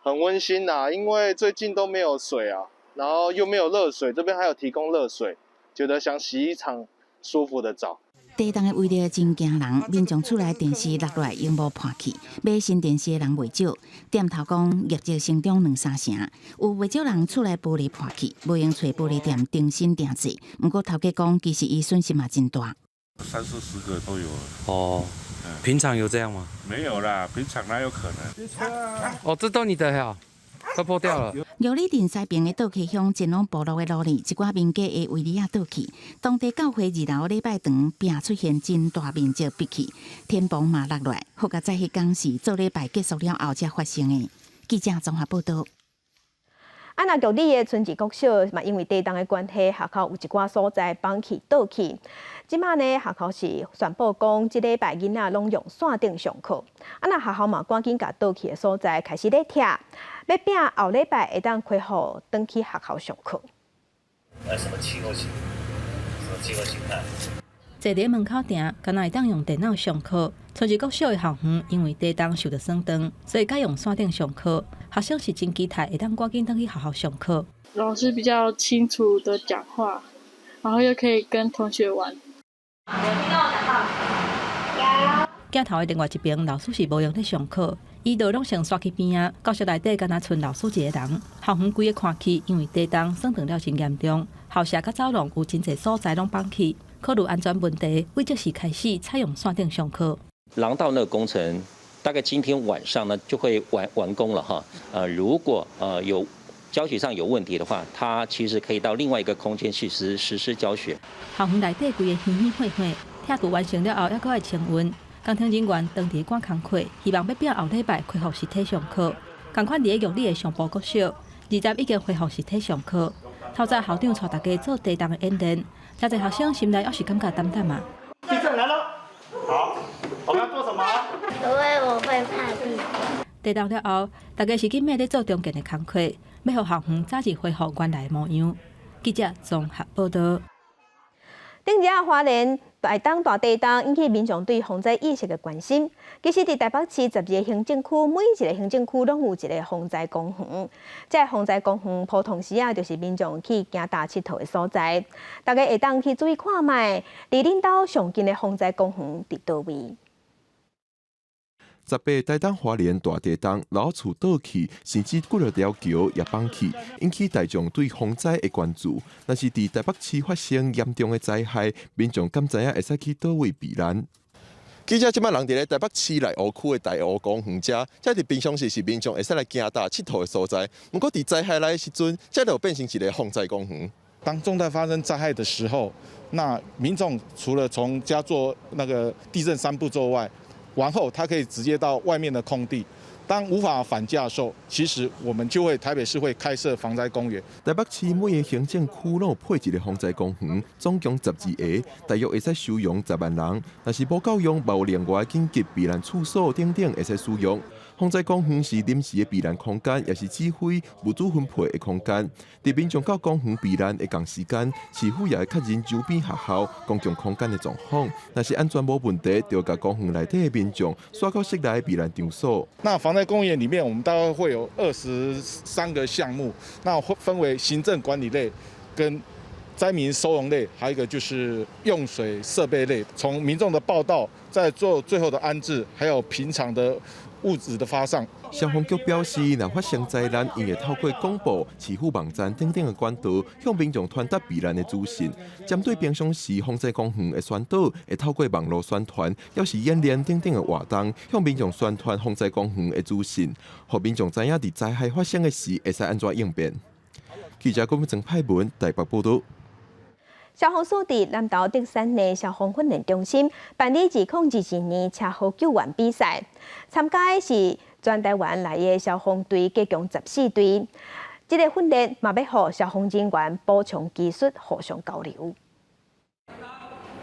很溫馨啊，因為最近都沒有水啊，然後又沒有熱水，這邊還有提供熱水，覺得想洗一場舒服的澡。地動的威力真驚人，民眾厝內電視落落來螢幕破去，買新電視的人袂少。店頭講業績成長兩三成，有袂少人厝內玻璃破去，無閒揣玻璃店重新訂製。毋過頭家講，其實伊損失嘛真大。三四十個都有。哦，平常有這樣嗎？沒有啦，平常哪有可能？哦，這都你的呀，都破掉了。玉里鎮西爿的倒溪鄉前往部落的路裡，一寡民家的圍籬仔倒去，當地教會二樓禮拜堂並出現真大面積篦去，天棚嘛落來，好佳哉彼工是做禮拜結束了後才發生的。記者綜合報道。啊，若玉里的春治國小嘛，因為地動的關係，學校有一寡所在崩去倒去。這馬呢，學校是宣布講，這禮拜囡仔攏用線頂上課。啊，若學校嘛，趕緊共倒去的所在開始咧拆，欲拼後禮拜會當恢復轉去學校上課。什麼氣候形？什麼氣候形態？坐佇門口埕，敢若會當用電腦上課。春治國小的校園因為地動受著損斷，所以改用線頂上課。學生是真期待會當趕緊轉去學校上課。老師比較清楚的講話，然後又可以跟同學玩。鏡頭的另外一邊，老師是無閒咧上課，伊就攏先煞去邊仔，教室內底敢若賰老師一個人。校園規个看去，因為地動損斷了真嚴重，校舍佮走廊有真濟所在攏崩去，考慮安全問題，為這時開始採用線頂上課。廊道那個工程大概今天晚上呢就會完工了哈。如果有教學上有問題的話，他其實可以到另外一個空間去實施教學。校園內底規个稀稀血血，拆除完成了後，猶閣愛清運。工程人員當地趕工課，希望欲拼後禮拜恢復實體上課。仝款佇咧玉里的上埔國小，20已經恢復實體上課。透早校長帶大家做地動的演練，誠濟學生心內猶是感覺膽膽啊。地震來了，好，我們要做什麼？因為我會怕地震。地動了後，大家是緊欲咧做重建的工課，欲予校園早日恢復原來的模樣。記者綜合報道。頂日花蓮大東大地動引起民眾對防災意識的關心。其實，佇台北市12个行政區，每一个行政區攏有一个防災公園。這个防災公園普通時啊，就是民眾去行踏𨑨迌的所在。大家會當去注意看覓，離恁兜上近的防災公園佇佗位？ 18台東花蓮大地動，老厝倒去，甚至幾若條橋也崩去，引起大眾對防災的關注。若是佇台北市發生嚴重的災害，民眾敢知影會使去佗位避難？記者這擺人佇咧台北市內湖區的大湖公園遮，這佇平常時是民眾會使來行踏𨑨迌的所在。毋過佇災害來的時陣，這就變成一个防災公園。當重大發生災害的時候，那民眾除了從家做那個地震三步驟外，完後，他可以直接到外面的空地。當無法返家的時候，其實我們就會台北市會開設防災公園。台北市每个行政區攏有配一个防災公園，總共12个，大約會使收容10萬人。若是無夠用，嘛有另外緊急避難處所等等會使使用。防災公園是臨時的避難空間，也是指揮物資分配的空間。佇民眾到公園避難的仝時間，市府也會確認周邊學校、公共空間的狀況。若是安全無問題，就共公園內底的民眾徙到室內避難場所。那防災公園裡面，我們大概會有23個項目，那會分為行政管理類跟災民收容類，還有一個就是用水設備類。從民眾的報到，再做最後的安置，還有平常的物資的發送。消防局表示，若發生災難，𪜶會透過廣播、市府網站等等的管道，向民眾傳達避難的資訊。針對平常時防災公園的宣導，會透過網路宣傳，抑是演練等等的活動，向民眾宣傳防災公園的資訊，予民眾知影佇災害發生的時會使按怎應變。記者郭曾派文台北報導。消防署佇南投竹山的消防訓練中心辦理2022年車禍救援比賽，參加的是全台灣來的消防隊，共14隊。這个訓練嘛欲予消防人員補充技術，互相交流。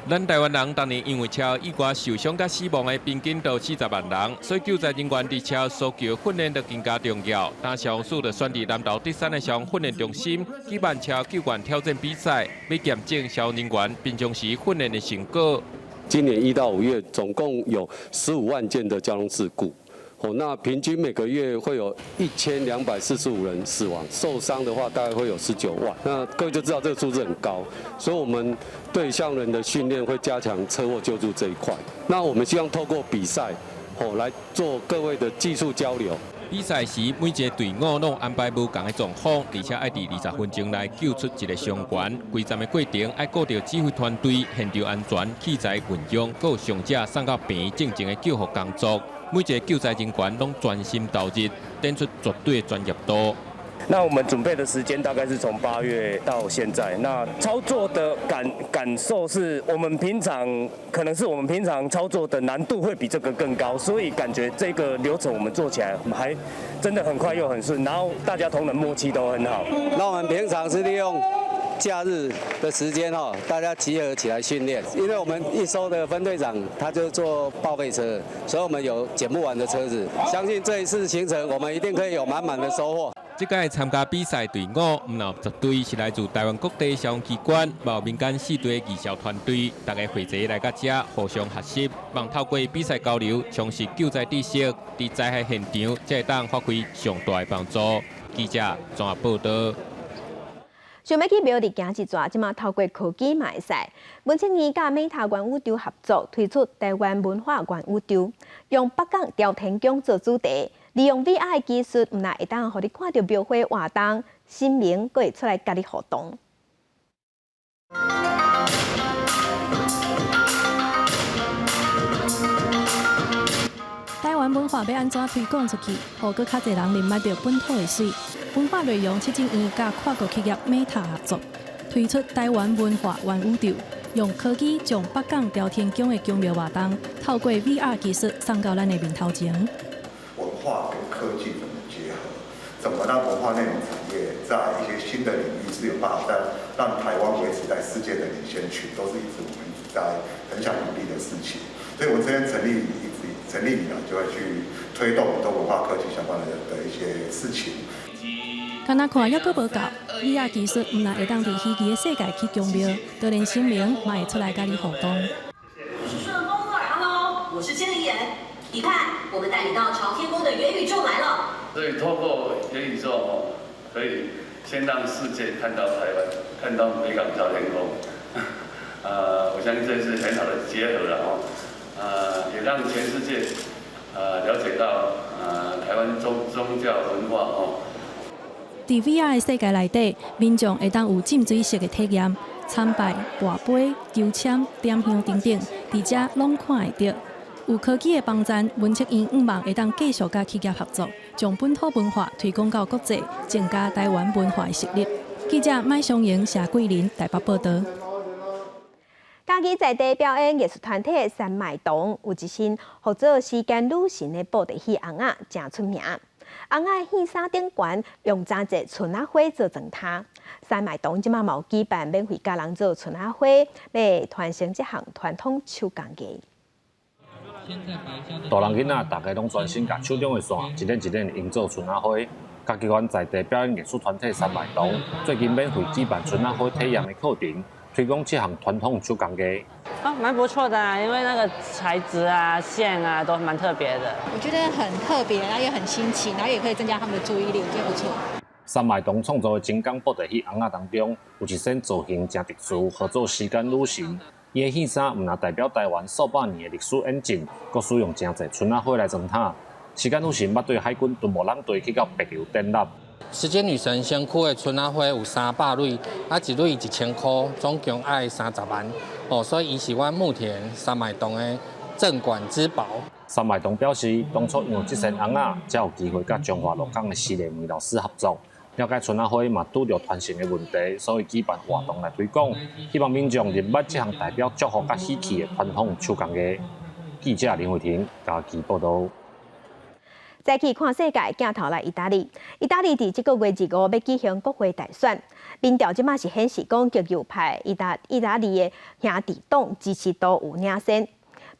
咱台灣人逐年因為車禍意外受傷佮死亡的平均都40萬人，所以救災人員佇車禍搜救訓練就更加重要。但消防署就選佇南投竹山的消防訓練中心舉辦車禍救援挑戰比賽，欲驗證消防人員平常時訓練的成果。今年1到5月總共有15萬件的交通事故。哦，那平均每個月會有1245人死亡，受傷的話大概會有19萬。那各位就知道這個數字很高，所以我們對消防人的訓練會加強車禍救助這一塊。那我們希望透過比賽，哦，來做各位的技術交流。比賽時，每一个隊伍攏安排無仝的狀況，而且愛佇20分鐘內救出一个傷員。規站的過程愛顧著指揮團隊、現場安全、器材運用，閣有傷者送到病院進前的救護工作。每一个救災人員攏專心投入，展出絕對的專業度。那我們準備的時間大概是從8月到現在。那操作的感受是我們平常可能是我們平常操作的難度會比這個更高，所以感覺這個流程我們做起來還真的很快又很順，然後大家同仁默契都很好。那我們平常是利用假日的時間哈，大家集合起來訓練。因為我們一艘的分隊長他就坐報廢車，所以我們有撿不完的車子。相信這一次行程，我們一定可以有滿滿的收穫。這屆參加比賽隊伍，毋但10隊是來自台灣各地消防機關，嘛有民間4隊義消團隊，大家匯集來到遮，互相學習，望透過比賽交流，充實救災知識，佇災害現場才會當發揮上大的幫助。記者綜合報導。想欲去廟裡行一逝，這馬透過科技嘛會使。文策院佮 Meta 元宇宙合作推出台灣文化元宇宙，用北港朝天宮做主題，利用 VR 的技術，毋但會當予你看著廟會活動，神明閣會出來佮你互動。台灣文化欲按怎推廣出去，予閣較濟人認捌著本土的媠。文化內容策展院佮跨國企業 Meta 合作，推出台灣文化元宇宙，用科技將北港朝天宮的宮廟活動，透過 VR 技術送到咱的面頭前。文化跟科技怎麼結合？怎麼讓文化內容產業在一些新的領域是有辦法在讓台灣維持在世界的領先區，都是一直我們一直在很想努力的事情。所以，我這邊成立一直成立以來，就會去推動很多文化科技相關的一些事情。敢若看猶閣無夠，VR 技術毋但會當佇虛擬的世界去宮廟，就連神明嘛會出來佮你互動。我是順風耳，Hello，我是千里眼。你看，我們帶你到朝天宮的元宇宙來了。所以透過元宇宙哦，可以先讓世界看到台灣，看到北港朝天宮。我相信這是很好的結合了哦。也讓全世界了解到台灣宗教文化哦。佇 VR 的世界內底，民眾會當有浸水式的體驗，參拜、跋杯、求籤、點香等等，佇遮攏看會著。有科技的幫贊，文策院向望會當繼續佮企業合作，將本土文化推廣到國際，增加台灣文化的實力。記者麥松瑩、謝桂林台北報導。家己在地表演藝術團體山脈堂有一身號做時間女神的布袋戲尪仔，誠出名。尪仔戲衫頂懸用紮濟春仔花做裝呔。山脈堂這馬嘛有舉辦免費教人做春仔花，欲傳承這項傳統手工藝。大人囡仔大家攏專心共手中的線一鏈一鏈營造春仔花。嘉義縣在地表演藝術團體三麥堂最近免費舉辦春仔花體驗的課程，推廣這項傳統手工藝。啊，蠻不錯的啊，因為那個材質啊、線啊都蠻特別的。我覺得很特別，然後也很新奇，然後也可以增加他們的注意力，我覺得不錯。三麥堂創作的精工布袋戲尪仔當中，有一身造型誠特殊，號做時間女神。伊的戲衫毋但代表台灣數百年的歷史演進，閣使用誠濟春仔花來裝塔。時間女神捌對海軍敦睦艦隊去到帛琉展覽。時間女神身軀的春仔花有300蕊，啊一蕊1000箍，總共愛30萬，哦，所以伊是阮目前三麥堂的鎮館之寶。三麥堂表示，當初因為這身尪仔，才有機會佮彰化鹿港的施麗梅老師合作，了解春仔花嘛拄著傳承的問題，所以舉辦活動來推廣，希望民眾認捌這項代表祝福佮喜氣的傳統手工藝。記者林慧婷嘉義報導。再去看世界，鏡頭來意大利。意大利佇這個月25欲舉行國會大選，民調這馬是顯示講極右派意大利的兄弟黨支持度有領先。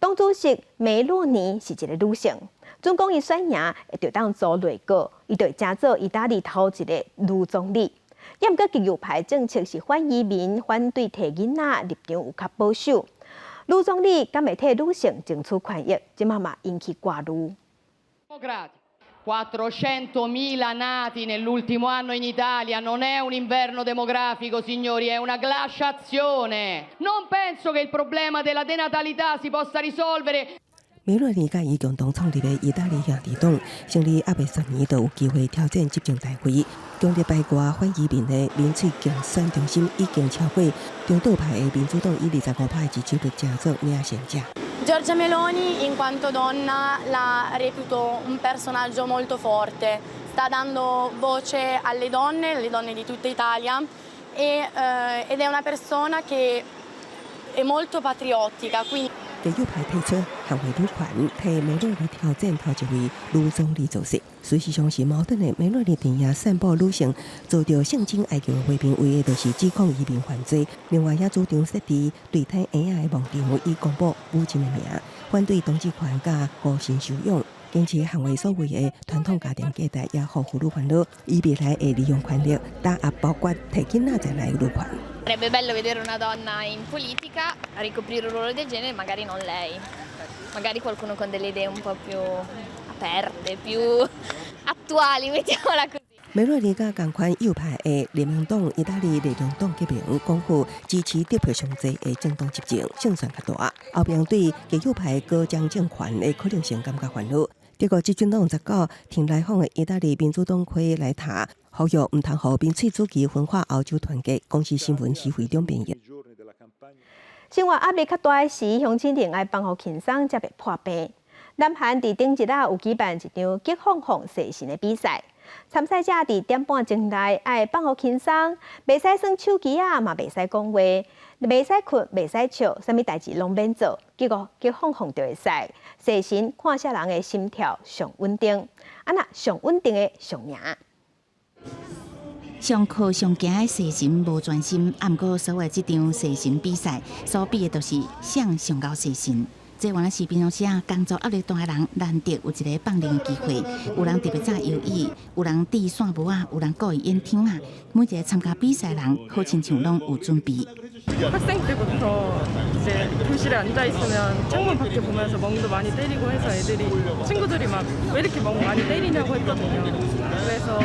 黨主席梅洛尼是一个女性，準講伊選贏會就當組內閣，伊就會成做意大利頭一个女總理。抑毋過極右派政策是反移民、反對提囡仔，立場有較保守。女總理敢會替女性爭取權益，這馬嘛引起掛慮。 400.000 nati nell'ultimo anno in Italia, non è un inverno demografico, signori, è una glaciazione. Non penso che il problema della denatalità si possa risolvere. 梅洛尼佮伊共同創立的意大利兄弟黨，勝利猶未選年就有機會挑戰執政大位。強烈排外反移民的民粹競選中心已經超過中道派的民主黨以25%的支持率，成做領先者。 Giorgia Meloni, in quanto donna, la reputo un personaggio molto forte. Sta dando voce alle donne di tutta Italia, ed è una persona che è molto patriottica. Quindi. 極右派提出捍衛女權，替梅洛尼挑戰頭一位女總理做事。事實上是矛盾的。梅洛尼陣營散布女性遭著性侵哀求的畫面，為的就是指控移民犯罪。另外，也主張設置對待嬰仔的牧場，以公布母親的名，反對同志權佮高薪收養，堅持捍衛所謂的傳統家庭價值，也予婦女煩惱。伊未來會利用權力打壓包括提囡仔在內的女權。 Sarebbe bello vedere una donna in politica a ricoprire un ruolo del genere, magari non lei, magari qualcuno con delle idee un po' più aperte, più attuali, mettiamola così. 梅洛尼佮仝款右派的聯盟黨、意大利力量黨結盟，講好支持得票上濟的政黨執政，勝算較大。後邊對極右派高將政權的可能性感覺煩惱。德國執政黨19挺來訪的意大利民主黨魁萊塔，呼籲毋通予民粹主義分化歐洲團結。公視新聞徐惠中編譯。生活壓力較大時，鄉親們愛放予輕鬆，才袂破病。南韓佇頂日啊有舉辦一場激放放細神的比賽，參賽者佇點半鐘內愛放予輕鬆，袂使耍手機仔，嘛袂使講話，袂使睏，袂使笑，啥物代誌攏免做，結果激放放就會使。細神看啥人的心跳上穩定，啊若上穩定的上贏。上課上行的細神無專心，啊，毋過所謂這場細神比賽所比的，就是誰上𠢕細神。這原來是平常時啊，工作壓力大的人難得有一个放靈的機會。有人特別早搖椅，有人戴線帽仔，有人故意演聽啊。每一个參加比賽的人，好親像攏有準備。 학생 때부터 이제 교실에 앉아 있으면 창문 밖에 보면서 멍도 많이 때리고 해서 애들이 친구들이 막 왜 이렇게 멍 많이 때리냐고 했거든요. 그래서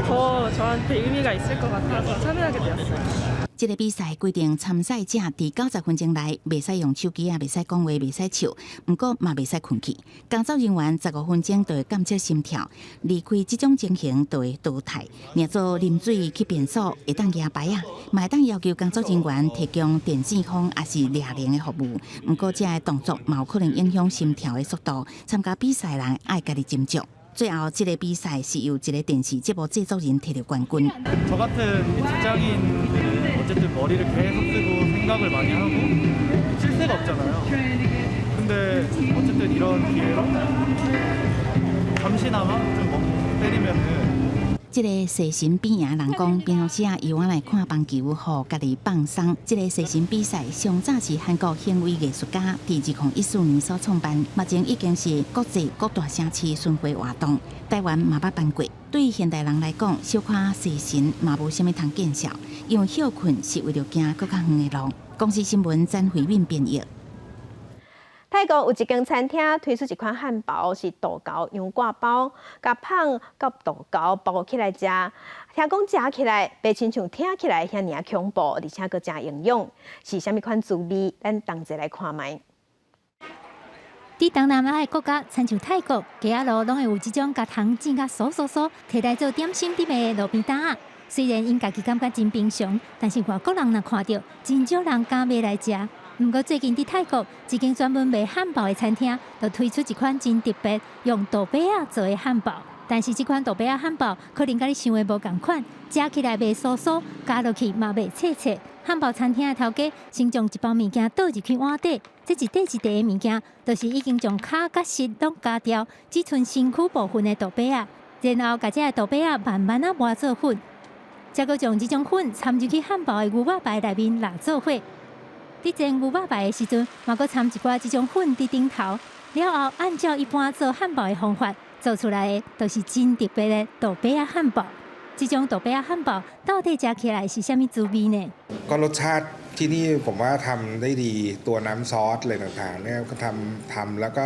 더 저한테 의미가 있을 것 같아서 참여하게 되었어요. 這个比賽規定，參賽者佇90分鐘內袂使用手機仔，袂使講話，袂使笑，毋過嘛袂使睏去。工作人員15分鐘就會監測心跳，離開這種情形就會淘汰。若做啉水去便所會當舉牌仔，嘛會當要求工作人員提供電線風抑是掠鈴的服務。毋過這个動作嘛有可能影響心跳的速度。參加比賽人愛家己斟酌。最後，這个比賽是由一个電視節目製作人提著冠軍。 저 같은 직장인들은 어쨌든 머리를 계속 쓰고 생각을 많이 하고 쉴 새가 없잖아요. 근데 어쨌든 이런 기회로 잠시나마 좀 멍 때리면은 這个踅神比贏人講，平常時啊，伊往來看棒球，予家己放鬆。這个踅神比賽上早是韓國行為藝術家佇2014年所創辦，目前已經是國際各大城市巡迴活動，台灣嘛捌辦過。對現代人來講，小可踅神嘛無啥物通見笑，因為歇睏是為著行閣較遠的路。公視新聞詹慧敏編譯。泰國有一間餐廳推出一款漢堡，是豆蔻羊掛包，共麭佮豆蔻包起來食。聽講食起來袂親像聽起來遐爾恐怖，而且閣誠營養。是啥物款滋味？咱同齊來看覓。佇東南亞的國家，親像泰國，街仔路攏會有這種共糖煎甲酥酥酥，提來做點心佇賣的路邊檔仔。雖然𪜶家己感覺真平常，但是外國人若看著，真少人敢買來食。毋過最近佇泰國，一間專門賣漢堡的餐廳，就推出一款真特別，用豆白仔做的漢堡。但是這款豆白仔漢堡可能佮你想的無仝款，食起來袂酥酥，咬落去嘛袂脆脆。漢堡餐廳的頭家先將一包物件倒入去碗底，這一塊一塊的物件，就是已經將跤佮舌攏咬掉，只賰身軀部分的豆白仔，然後共這个豆白仔慢慢仔磨做粉，再閣將這種粉摻入去漢堡的牛肉排內面抐做伙。佇煎牛肉排的時陣，嘛閣摻一寡這種粉佇頂頭，了後按照一般做漢堡的方法做出來的，就是真特別的豆白仔漢堡。這種豆白仔漢堡到底食起來是啥物滋味呢？ ก็รสชาติที่นี่ผมว่าทำได้ดีตัวน้ำซอสอะไรต่างๆเนี่ยก็ทำทำแล้วก็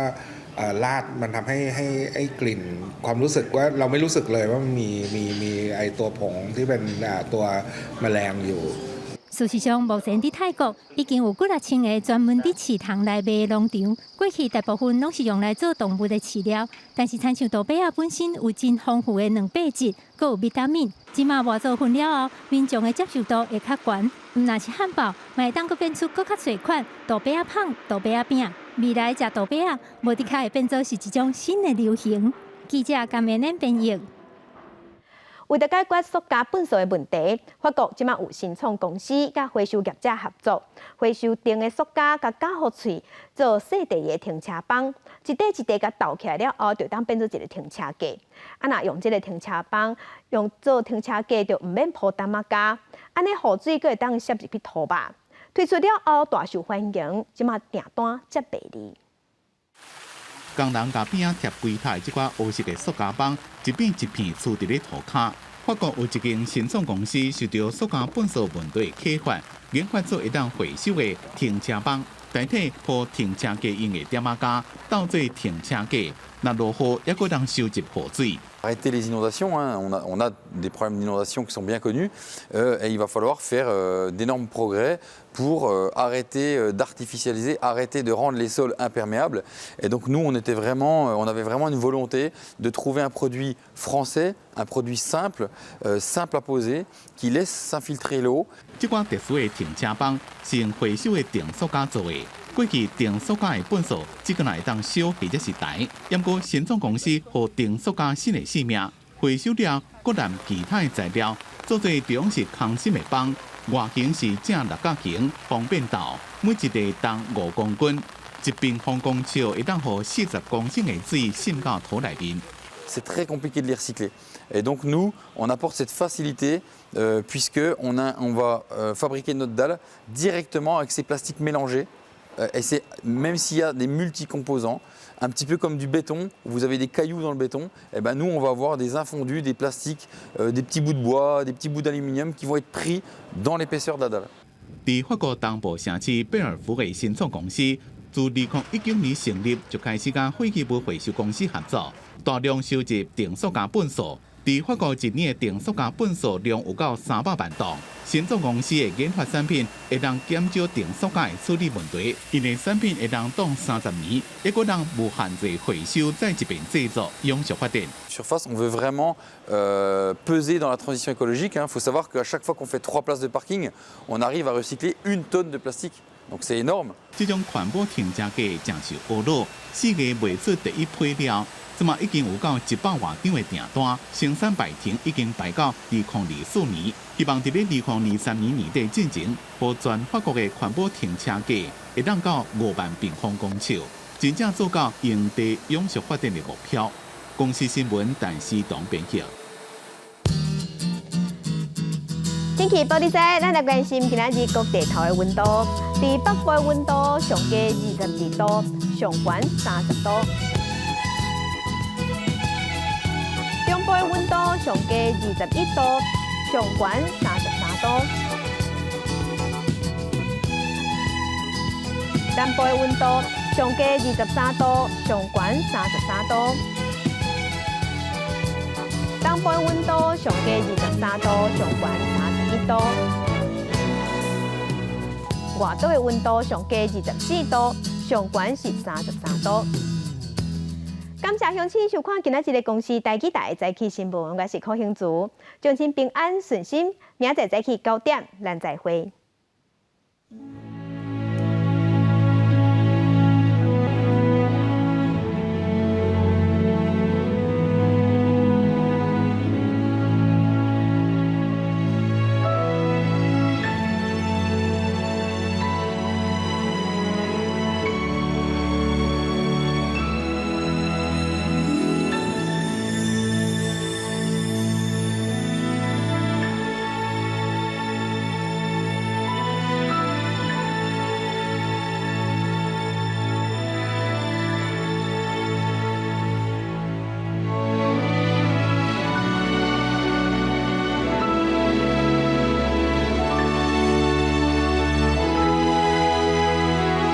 ราดมันทำให้ให้ไอ้กลิ่นความรู้สึกว่าเราไม่รู้สึกเลยว่ามันมีมีมีไอ้ตัวผงที่เป็นตัวแมลงอยู่ 事實上，目前佇泰國已經有幾若千个專門佇市場來賣的農場。過去大部分攏是用來做動物的飼料，但是親像豆白仔本身有真豐富的蛋白質，閣有維他命。這馬磨做粉了後，民眾的接受度會較懸。毋但是漢堡，嘛會當閣變出閣較濟款豆白仔麭、豆白仔餅。未來食豆白仔，無的確會變做是一種新的流行。記者甘明恁編譯。為著解決塑膠糞埽的問題，法國這馬有新創公司佮回收業者合作，回收重的塑膠佮膠予脆做細塊的停車枋，一塊一塊共鬥起來了後，就當變做一个停車格。啊，若用這个停車枋用做停車格，就毋免鋪澹仔膠，按呢雨水閣會當滲入去土肉。推出了後大受歡迎，這馬訂單接袂離。工人共餅仔貼規台這款烏色的塑膠枋，一片一片跙佇咧塗跤。法國有一間新創公司受著塑膠糞埽問題啟發，研發出會當回收的停車枋，代替鋪停車格用的澹仔膠，當做停車格。若落雨，猶閣當收集雨水。 Arrêter les inondations, hein. On a des problèmes d'inondation qui sont bien connus et il va falloir faire d'énormes progrès pour arrêter d'artificialiser, arrêter de rendre les sols imperméables. Et donc nous, on avait vraiment une volonté de trouver un produit français, un produit simple, simple à poser, qui laisse s'infiltrer l'eau. 這款特殊的停車枋是用回收的重塑膠做的。過去重塑膠的糞埽只敢若會當燒或者是焚，毋過新創公司予重塑膠新的生命，回收了閣含其他的材料，做做中式空心的枋，外形是正六角形，方便鬥，每一塊重5公斤，一平方公尺會當予40公升的水滲到土內面。 C'est très compliqué de les recycler. Et donc nous, on apporte cette facilité puisque on va fabriquer notre dalle directement avec ces plastiques mélangés. Et c'est même s'il y a des multicomposants, un petit peu comme du béton, où vous avez des cailloux dans le béton, et ben nous on va avoir des infondus, des plastiques, des petits bouts de bois, des petits bouts d'aluminium qui vont être pris dans l'épaisseur de la dalle. 佇法國東部城市貝爾福的新創公司，自2019年成立就開始佮廢棄物回收公司合作，大量收集重塑膠糞埽。佇法國一年的重塑膠糞埽量有夠300萬噸。新創公司的研發產品會當減少重塑膠的處理問題，𪜶的產品會當擋30年，猶閣當無限制回收再一遍製作，永續發展。 Surface, on veut vraiment peser dans la transition écologique. Il faut savoir qu'à chaque fois qu'on fait trois places de parking, on arrive à recycler 1 tonne de plastique. Donc c'est énorme. 這種環保停車格誠受呵咾，四月賣出第一批了，這馬已經有夠100外張的訂單，生產排程已經排到2024年，希望佇咧2023年年底進前，予全法國的環保停車格會當到5萬平方公尺，真正做到用地永續發展的目標。公視新聞，陳思東編譯。天氣報你知，咱來關心今仔日各地頭的溫度。佇北部的溫度上低22度，上懸30度；中部的溫度上低21度，上懸33度；南部的溫度上低23度，上懸33度；東部的溫度上低23度，上懸31度。外島的溫度上低24度，上懸是33度。感謝鄉親收看今仔日的公視台語台早起新聞，我是柯興竹，祝親平安順心，明仔載早起9點，咱再會。